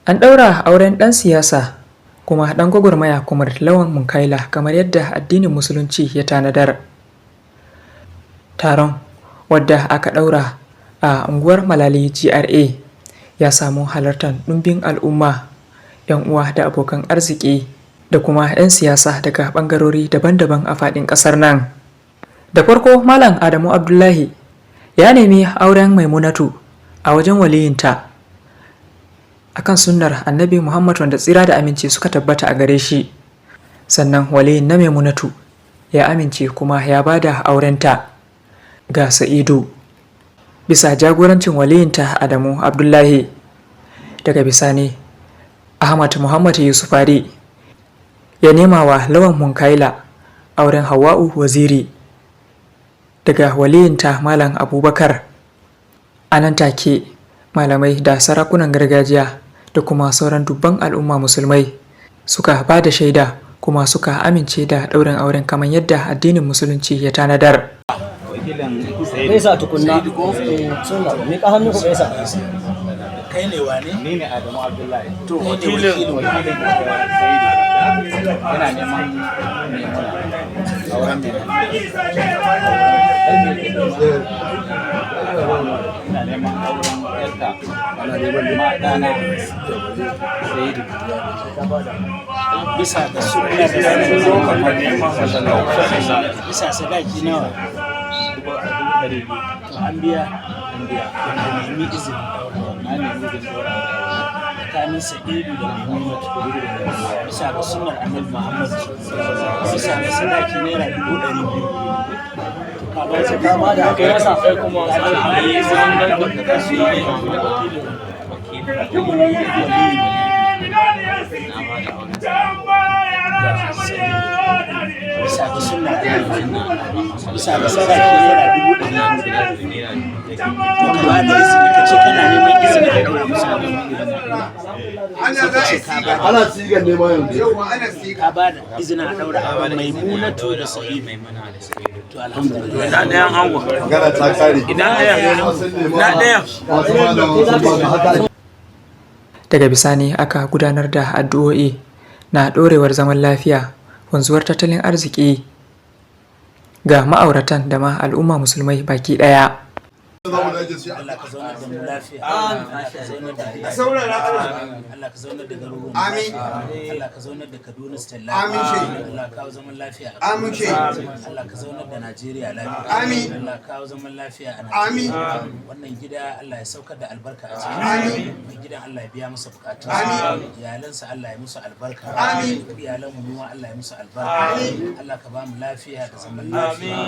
An ɗaura auren ɗan siyasa kuma ɗan gwagwarmaya Comrade Lawan Munkaila kamar yadda addinin Musulunci ya tanadar. Taron, wadda aka ɗaura a unguwar Malali GRA, ya samu halartar ɗumbin al'umma, 'yan uwa da abokan arziki da kuma 'yan siyasa daga ɓangarori daban-daban a faɗin ƙasar nan. Da farko, Malam Adamu Abdullahi ya nemi auren Maimunatu a wajen waliyinta akan sunnar Annabi Muhammad, wanda tsira da aminci suka tabbata a gare shi. Sannan waliyin na Maimunatu ya amince kuma ya bada aurenta ga Sa'idu bisa jagorancin waliyinta Adamu Abdullahi. Daga bisani, Ahmad Muhammad Yusufari ya nema wa Lawan Munkaila auren Hawwa'u Waziri daga waliyinta Malam Abubakar. A nan take malamai da sarakunan gargajiya da kuma sauran dubban al'umma musulmai suka ba da shaida kuma suka amince da ɗaurin auren kamar yadda addinin Musulunci ya tanadar. Gaisa tukunna. Sunna, miƙa hannu ku gaisa. Kai ne wane? Ni ne Adamu Abdullahi. To, kai ne wakilin? Wakilin Saidu, yana neman Maimuna, auren Maimuna. Ina neman auren yarta ma ɗana Saidu. Bisa ga sunna, bisa sadaki nawa? 200,000. To, an biya? An biya. To, ka nemi izinin ɗaura aure. Na nemi izinin ɗaura aure. Tsakanin Sa'idu da Maimunatu, bisa ga sunnar Annabi Muhammad, bisa ga sadaki ₦200,000. To, ka ba ta? Ka ba da kai masa. Kuma Wakilin waliyi na ba da auren bisa ga sunnar Annabi, bisa ga sadaki ₦200,000. To, ka ba da izini, ka ce kana neman izini a ɗaura musu aure. Sai ka ce ka ba da Ana sigan nema yanzu. Ka ba da izinin a ɗaura auren Maimunatu da Sa'idu? Maimuna da Sa'idu. To, alhamdulillah. Ina ɗayan angon? Magana ta kare. Ina ɗayan? Ina ɗayan? Masu malama sun ba da haka. Daga bisani aka gudanar da addu'o'i na ɗorewar zaman lafiya, wanzuwar tattalin arziki ga ma'auratan da ma al'umma musulmai baki ɗaya. Allah ka zaunar da mu lafiya. Allah ka zaunar da Allah ka zaunar da garuruwan mu lafiya. Allah ka zaunar da Kaduna State lafiya. Allah ka kawo zaman lafiya a Kaduna. Allah ka zaunar da Najeriya lafiya. Allah ka kawo zaman lafiya a Najeriya. Wannan gida, Allah ya saukar da albarka a cikin mai gidan, Allah ya biya masa bukatun iyalansa, Allah ya musu albarka. Iyalan mu ma Allah ya musu albarka. Allah ka ba mu lafiya da zaman lafiya.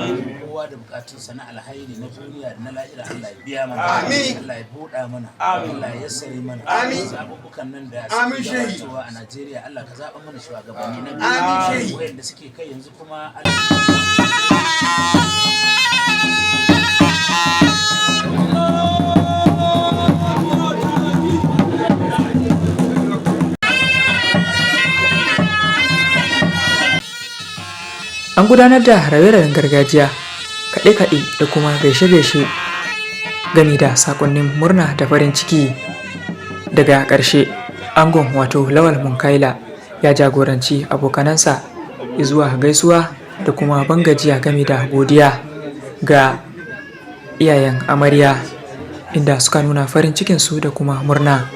Kowa da bukatunsa na alhairi na duniya da na lahira, Allah ya biya mana. Allah ya buɗa mana. Allah ya yassare mana. Zaɓuɓɓukan nan da suke gabatowa a Najeriya, Allah ka zaɓa mana shugabanni na gari. Wayanda suke kai yanzu kuma, Allah. An gudanar da raye-rayen gargajiya, kaɗe-kaɗe da kuma gaishe-gaishe gami da saƙonnin murna da farin ciki. Daga ƙarshe, angon, wato Lawal Munkaila, ya jagoranci abokanansa zuwa gaisuwa da kuma bangajiya gami da godiya ga iyayen amarya, inda suka nuna farin cikinsu da kuma murna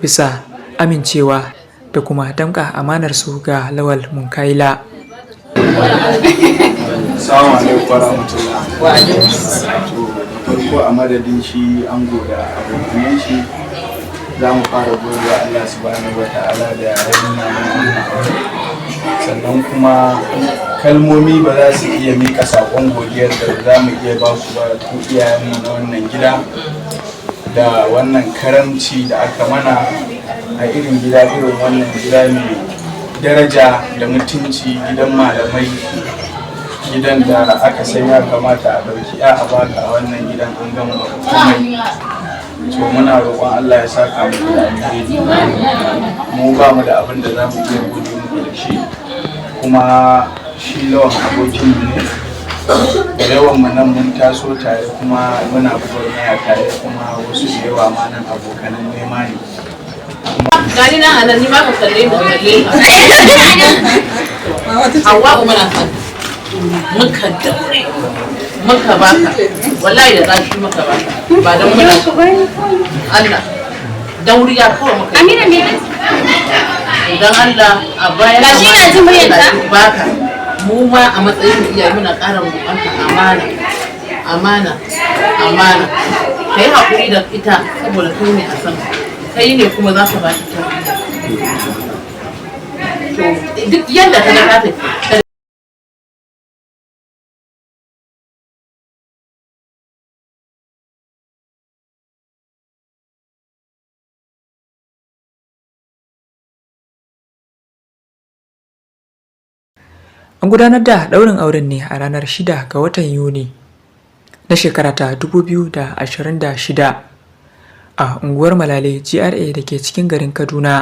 bisa amincewa da kuma damƙa amanarsu ga Lawal Munkaila. Assalamu alaikum warahmatullah. To, da farko, a madadin shi ango da abokanan shi, za mu fara gode wa Allah Subhanahu wa Ta'ala da ya nuna mana wannan aure. Sannan kuma kalmomi ba za su iya mika saƙon godiyar da za mu iya ba ku ba, ku iyayenmu na wannan gida, da wannan karamci da aka mana a irin gida, irin wannan gida mai daraja da mutunci, gidan malamai, gidan da aka san ya kamata a ɗauki ya a baka a wannan gidan, an gama komai. To, muna roƙon Allah ya saka muku da alheri. Mu ba mu da abin da za mu iya gode muku da shi. Kuma shi Lawan abokin mu ne, da yawan mu nan mun taso tare, kuma muna gwagwarmaya tare, kuma wasu da yawa ma nan abokanan nema ne. Kuma Gani nan a nan, ni ma ka kalle ni, kalle ka. Hawwa'u, muna son muka daure muka baka, wallahi da zafi muka baka, ba don muna so. Allah dauriya kawai muka yi. Amina me? Idan Allah a baya Gashi ina jin muryarta. baka, mu ma a matsayin mu iyaye muna ƙara roƙonka amana, amana, amana. Ka yi haƙuri da ita saboda kai ne a sama, kai ne kuma za ka ba ta tarbiyya. To duk yadda ka ga ka tafi. An gudanar da ɗaurin auren ne a ranar 6 ga watan Yuni na shekara ta 2026 a unguwar Malale GRA da ke cikin garin Kaduna.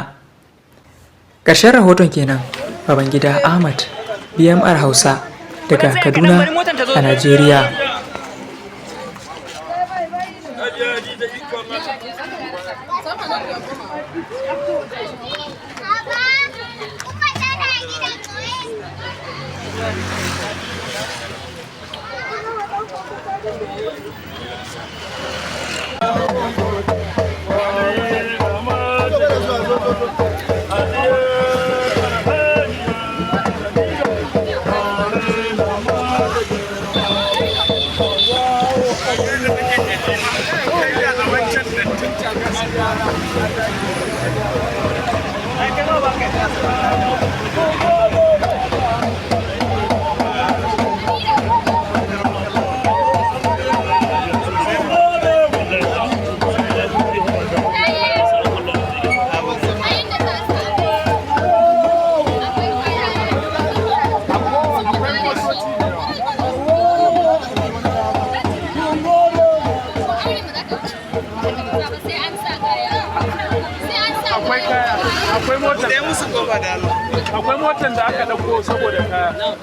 Ƙarshen rahoton kenan, Babangida Ahmad, BMR Hausa, daga Kaduna a Najeriya. Akwai kaya, akwai motar, akwai motar da aka dauko saboda kaya.